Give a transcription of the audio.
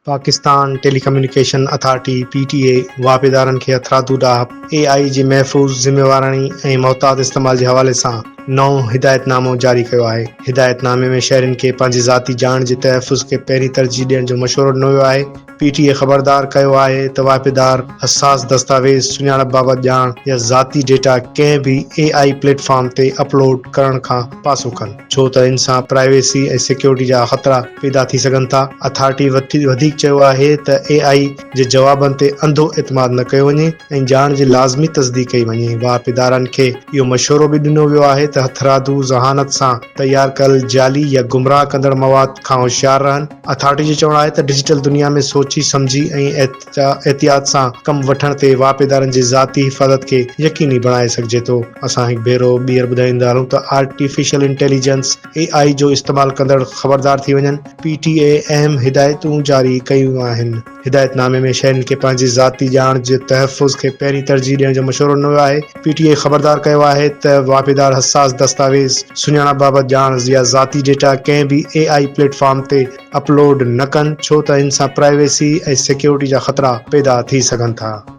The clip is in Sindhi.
Pakistan telecommunication authority, P T A, واهپيدارن کي هٿرادو ڏاهپ، اي آء، جي محفوظ، ذميواراڻي ۽ محتاط استعمال جي حوالي سان نئون هدايت نامو جاري ڪيو آهي. هدايت نامي ۾ شهرين کي پنهنجي ذاتي ڄاڻ جي تحفظ کي پهرين ترجيح ڏيڻ جو مشورو ڏنو ويو آهي. پي ٽي اي خبردار ڪيو آهي ته واهپيدار حساس دستاويز، سڃاڻپ بابت ڄاڻ يا ذاتي ڊيٽا ڪنهن به اي آء پليٽ فارم تي اپلوڊ ڪرڻ کان پاسو ڪن، ڇو ته ان سان پرائيويسي ۽ سيڪيورٽي جا خطرا پيدا ٿي سگهن ٿا. اٿارٽي وڌيڪ چيو آهي ته اي آء جي جوابن تي انڌو اعتماد نه ڪيو وڃي ۽ ڄاڻ جي لازمي تصديق ڪئي وڃي. واهپيدارن کي اهو مشورو به ڏنو ويو آهي ته هٿرادو ذهانت سان تيار ڪيل جعلي يا گمراهه ڪندڙ مواد کان هوشيار رهن. اٿارٽي جو چوڻ آهي ته ڊجيٽل دنيا ۾ سوچي سمجهي ۽ احتياط سان ڪم وٺڻ تي واهپيدارن جي ذاتي حفاظت کي يقيني بڻائي سگهجي ٿو. اسان هڪ ڀيرو ٻيهر ٻڌائيندا هلون ته آرٽيفيشل انٽيليجنس، اي آء، جو استعمال ڪندڙ خبردار ٿي وڃن، پي ٽي اي اهم هدايتون جاري ڪيون آهن. هدايت نامي ۾ شهرين کي پنهنجي ذاتي ڄاڻ جي تحفظ کي پهرين ترجيح ڏيڻ جو مشورو ڏنو ويو آهي. پي ٽي اي خبردار ڪيو آهي ته واهپيدار حساس دستاويز، سڃاڻپ بابت ڄاڻ يا ذاتي ڊيٽا ڪنهن به اي آء پليٽ فارم تي اپلوڊ نه ڪن ڇو ته ان سان پرائيويسي ۽ سيڪيورٽي جا خطرا پيدا ٿي سگهن ٿا.